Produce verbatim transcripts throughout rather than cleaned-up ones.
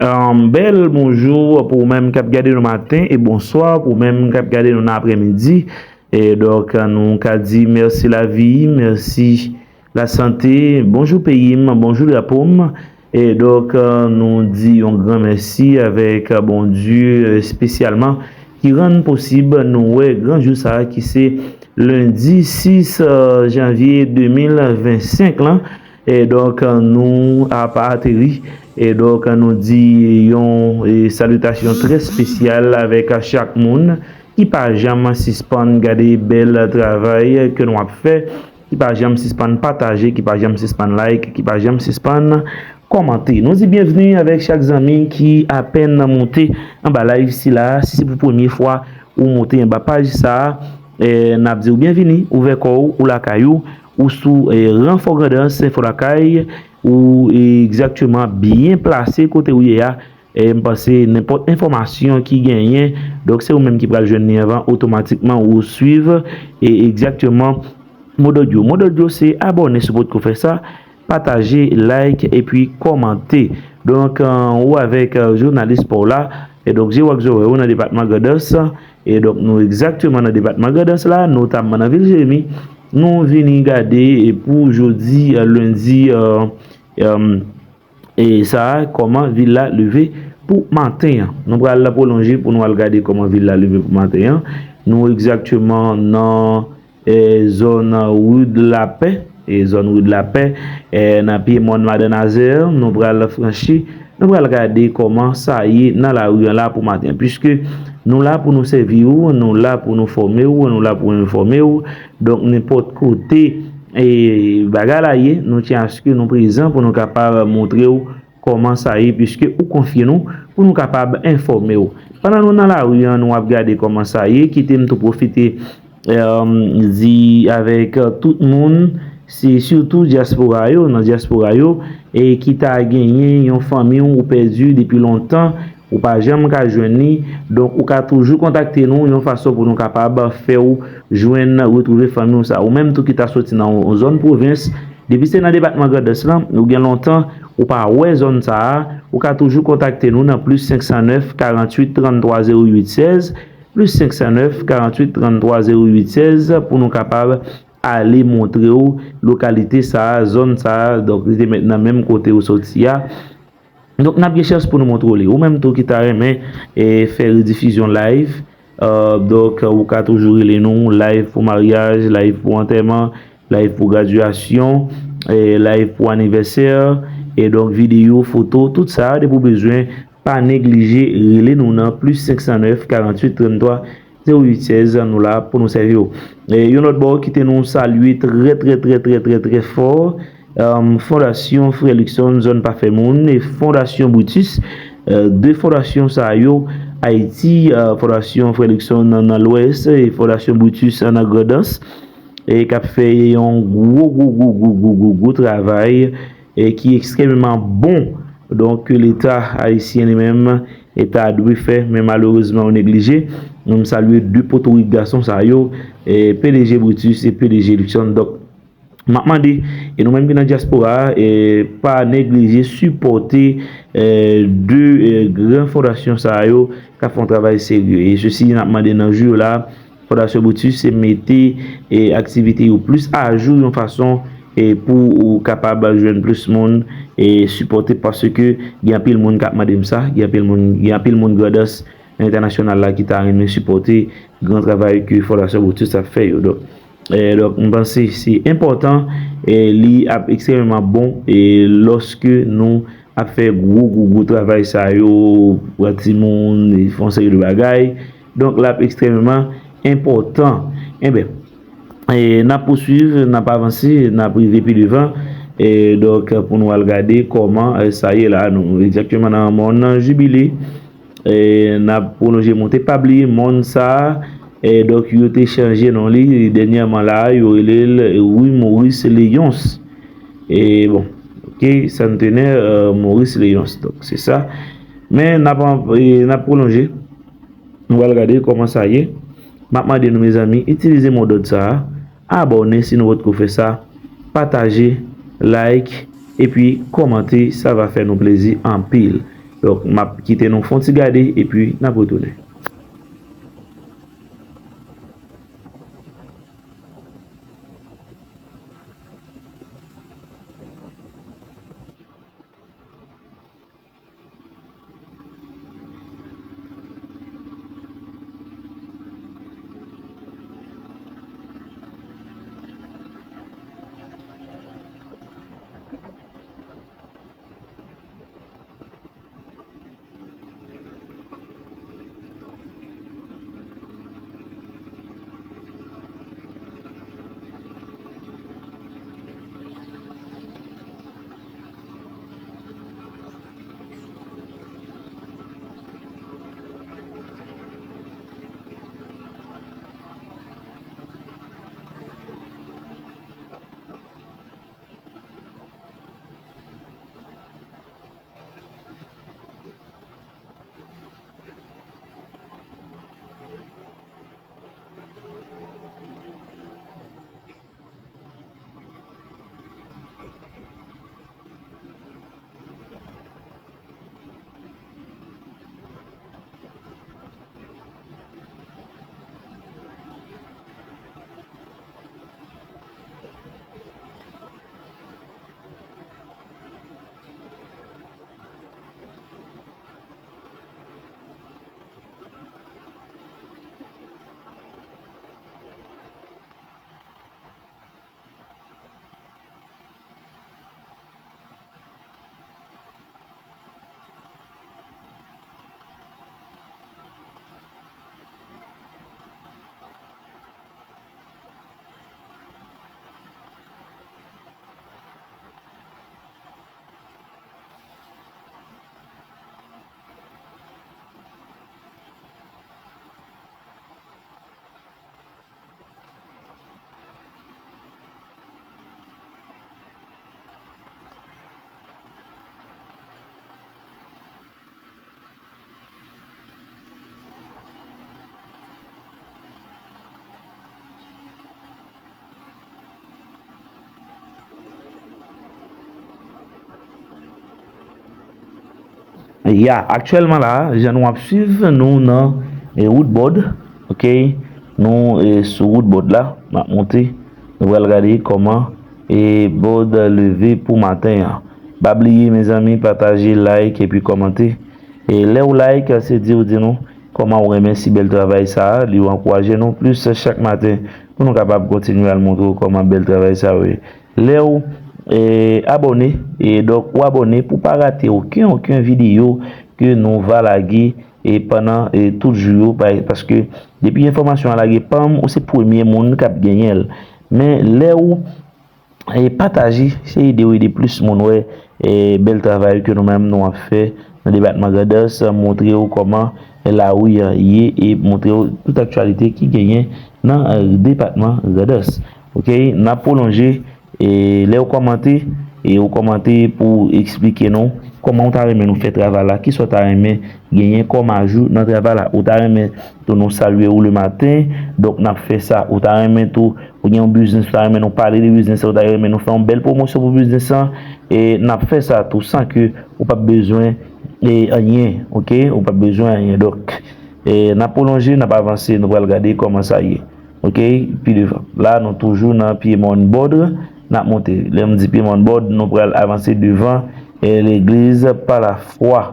Um, bèl bonjou pou ou menm k ap gade nou maten e bonswa pou ou menm k ap gade nou nan aprèmidi. E donk, nou ka di mèsi lavi, mèsi lasante, bonjou peyi m, bonjou drapo m. E donk, nou di yon gran mèsi avèk Bondye, espesyalman, ki rann posib nou wè gran jou sa a ki se lendi sis janvye de mil vennsenk lan. E donk, nou ap ateri. E donk, nou di yon, e, salitasyon trè espesyal avèk chak moun ki pa janm sispann gade bèl travay ke nou ap fè, ki pa janm sispann pataje, ki pa janm sispann like, ki pa janm sispann kòmante. Nou di byenvni avèk chak zanmi ki apèn moute anba live sila. Si se pou premye fwa ou moute anba paj sa a, e, n ap di w byenvini, ouvè kò w, ou lakay ou, ou sou, e, Ranfò Grandans, Enfo Lakay, ou, e, egzakteman byen plase kote ou ye a. E, m panse nenpòt enfòmasyon ki genyen, donk se ou menm ki pral jwenn li anvan, otomatikman ou swiv, e, egzakteman modòd yo. Modòd yo se abòne si w potko fè sa, pataje, like, epi kòmante. Donk, e, ou avèk, e, jounalis pa w la, e donk je w ak zòrèy ou nan depatman Grandans, e donk nou egzakteman nan depatman Grandans la, notamman nan vil Jeremi, nou vini gade, e, pou jodi, e, lendi, e, e, e sa a, kòman vil la leve pou maten an. Nou pral pwolonje pou nou al gade kòman vil la leve pou maten an. Nou egzakteman nan, e, zòn Rue de la Paix, e, zòn Rue de la Paix, e, nan pye mòn Madan Nazè, nou pral franchi, nou pral gade kòman sa ye nan lari an la pou maten an. Piske nou la pou nou sèvi ou, nou la pou nou fòme ou, nou la pou enfòme ou. Donk, nenpòt kote, e, bagay la ye, nou tyen aske nou prezan pou nou kapab montre w kòman sa ye, piske ou konfye nou pou nou kapab enfòme w. Pandan nou nan lari an, nou ap gade kòman sa ye, kite m tou pwofite, e, di avèk tout moun, se sitou dyaspora yo, nan dyaspora yo, e ki ta genyen yon fanmi w ou pèdi depi lontan, ou pa janm ka jwenn li, donk ou ka toujou kontakte nou yon fason pou nou kapab fè w jwenn, retwouve fanmi w sa. Ou menm tou ki ta soti nan yon zòn pwovens, depi se nan depatman Grandans lan, ou gen lontan ou pa wè zòn sa a, ou ka toujou kontakte nou nan plis senk san nèf, karant uit, tranntwa, zewo uit, sèz, plis senk san nèf, karant uit, tranntwa, zewo uit, sèz, pou nou kapab ale montre w lokalite sa a, zòn sa a, donk li te mèt nan menm kote ou soti a. Donk, n ap gen chans pou nou montre w li. Ou menm tou ki ta renmen, e, fè redifizyon live, e, donk, ou ka toujou rele nou, live pou maryaj, live pou antèman, live pou gradyasyon, e, live pou anivèsè, e donk, videyo, foto, tout sa, depi w bezwen, pa neglije rele nou nan plis senk san nèf, karant uit, tranntwa, zewo uit sèz, nou la pou nou sèvi w. E, yon lòt bò, kite nou salye trè, trè, trè, trè, trè, trè fò, um, Fondasyon Frè Luckson, Zòn Pa Fè Moun, e Fondasyon Brutus, e, de fondasyon sa yo, Ayiti, e, Fondasyon Frè Luckson nan, nan Lwès, e Fondasyon Brutus nan Grandans, e k ap fè yon gwo, gwo, gwo, gwo, gwo, gwo, gwo travay, e ki ekstrèmeman bon. Donk, Leta ayisyen li menm, e ta dwe fè, men malerezman, yo neglije. Nou, m salye de potorik gason sa yo, e P D G Brutus e P D G Luckson. Donk, m ap mande, e nou menm ki nan dyaspora a, e pa neglije sipòte, e de, e gran fondasyon sa yo k ap fè yon travay serye. E sesi, n ap mande nan jou yo la, Fondasyon Brutus se mete, e, aktivite yo plis ajou yon fason, e, pou ou kapab jwenn plis moun, e, sipòte, paske gen anpil moun k ap mande m sa, gen anpil moun, gen anpil moun Grandans nan entènasyonal la ki ta renmen sipòte gran travay ke Fondasyon Brutus ap fè yo. Donk, e, donk, m panse se enpòtan, e, li ap ekstrèmeman bon, e, lòske nou ap fè gwo, gwo, gwo travay sa yo, pran timoun, e fè yon seri de bagay. Donk, l ap ekstrèmeman enpòtan. Enben, e, n ap pouswiv, n ap avanse, n ap rive pi devan. E, donk, pou nou al gade kòman, e, sa ye la, nou egzakteman nan mòn Jibile. E, n ap pwolonje monte, pa bliye mòn sa a, e, donk, yo te chanje non li dènyèman la, yo rele l Rue Maurice Léonce. E, bon, ok, Centenaire, e, Maurice Léonce. Donk, se sa. Men, n ap, e, n ap pwolonje. Nou pral gade kòman sa ye. M ap mande nou, mezanmi, itilize modòd sa a. Abòne si nou potko fè sa. Pataje, like, epi kòmante, sa va fè nou plezi anpil. Donk, m ap kite nou fè yon ti gade epi n ap retounen. Ya, aktyèlman la, jan nou ap swiv nou nan, e, wout bòd, oke? Nou, e, sou wout bòd la, n ap monte. Nou pral gade kòman, e, bòd leve pou maten an. Pa bliye, mezanmi, pataje, like epi kòmante. E lè w like, se di w di nou kòman w renmen si bèl travay sa a, li ankouraje nou plis chak maten pou nou kapab kontinye al montre w kòman bèl travay sa yo ye. Lè w, e, abòne, e donk ou abòne pou pa rate okenn, okenn videyo ke nou va lage, e, pandan, e, tout jou yo, pa, paske depi enfòmasyon an lage, panm, ou se premye moun k ap genyen l. Men lè w e pataje, se ede w ede plis moun wè, e, bèl travay ke nou menm nou ap fè nan depatman Grandans, montre w kòman lari an ye e montre w tout aktyalite ki genyen nan, e, depatman Grandans. Oke, n ap pwolonje, e, lè w kòmante, e, ou kòmante pou eksplike nou kòman w ta renmen nou fè travay la, kisa w ta renmen genyen kòm ajou nan travay la. Ou ta renmen tou nou salye ou lematen, donk n ap fè sa. Ou ta renmen tou, ou gen yon biznis, ou ta renmen nou pale de biznis, ou ta renmen nou fè yon bèl pwomosyon pou biznis lan, e n ap fè sa tou san ke ou p ap bezwen, e, anyen, oke? Ou p ap bezwen anyen. Donk, e, n ap pwolonje, n ap avanse, nou pral gade kòman sa ye. Oke? Pi devan. La, nou toujou nan pye mòn bòd, n ap monte. Lè m di pye mòn bòd, nou pral avanse devan, e, legliz pa lafwa.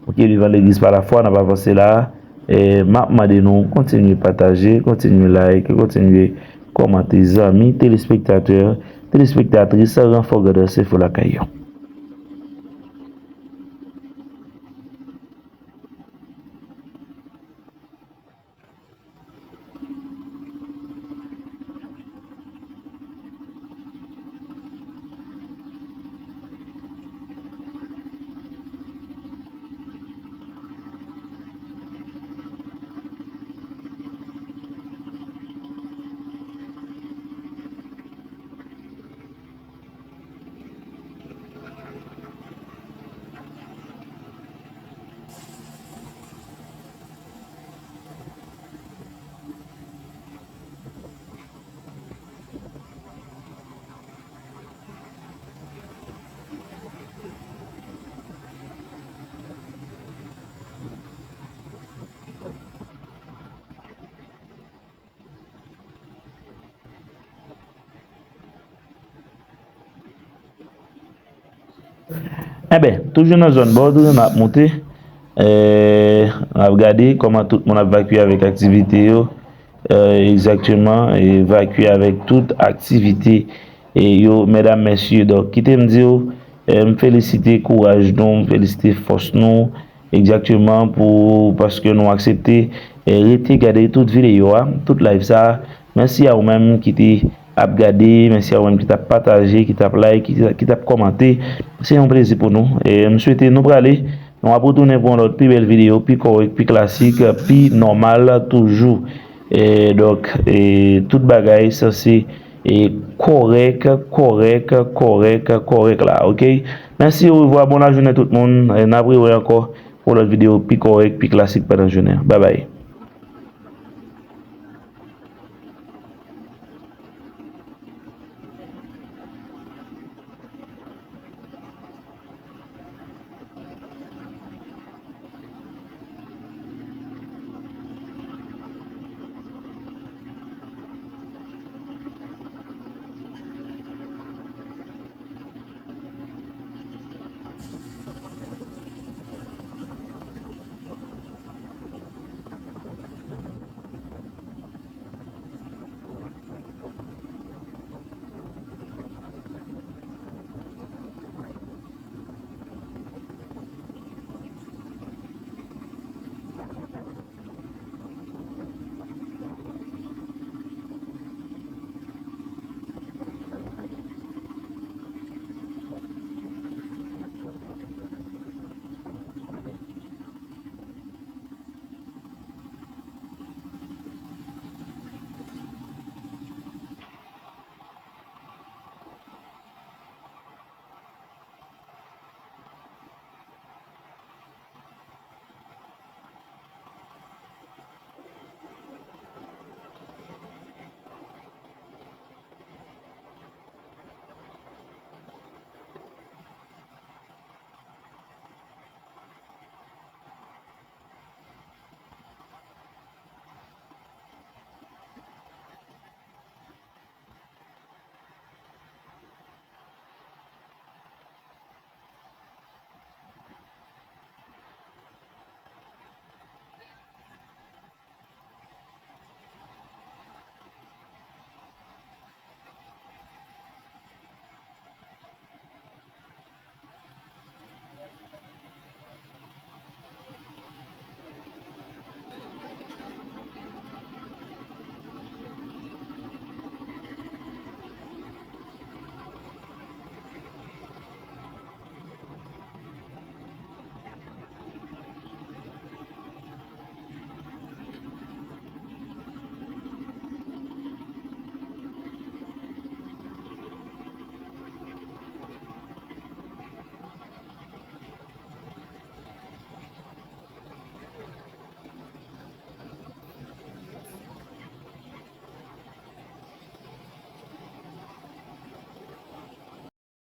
Oke, devan legliz pa lafwa, n ap avanse la. E, m ap mande nou kontinye pataje, kontinye like, kontinye kòmante, zanmi, telespektatè, telespektatris, Ranfò Grandans Enfo lakay yo. Enben, toujou nan zòn ba w, toujou n ap monte. Eh, n ap gade kòman tout moun ap vakye avèk aktivite yo. Eh, egzakteman, evakye avèk tout aktivite eh, yo, medam, mesye. Donk, kite m di w, eh, m felisite kouraj nou, m felisite fòs nou, egzakteman, pou, paske nou aksepte eh, rete gade tout videyo a, tout live sa. Mèsi a ou menm ki te ap gade, mèsi a ou menm ki t ap pataje, ki t ap like, ki t ap kòmante. Se yon plezi pou nou. E m swete nou prale, nou ap retounen pou yon lòt pi bèl videyo, pi kòrèk, pi klasik, pi nòmal toujou. E donk, e tout bagay sanse e kòrèk, kòrèk, kòrèk, kòrèk la, oke? Mèsi, orevwa, bon lajounen tout moun. E n ap rewè ankò pou lòt videyo pi kòrèk, pi klasik pandan jounen an. Babay.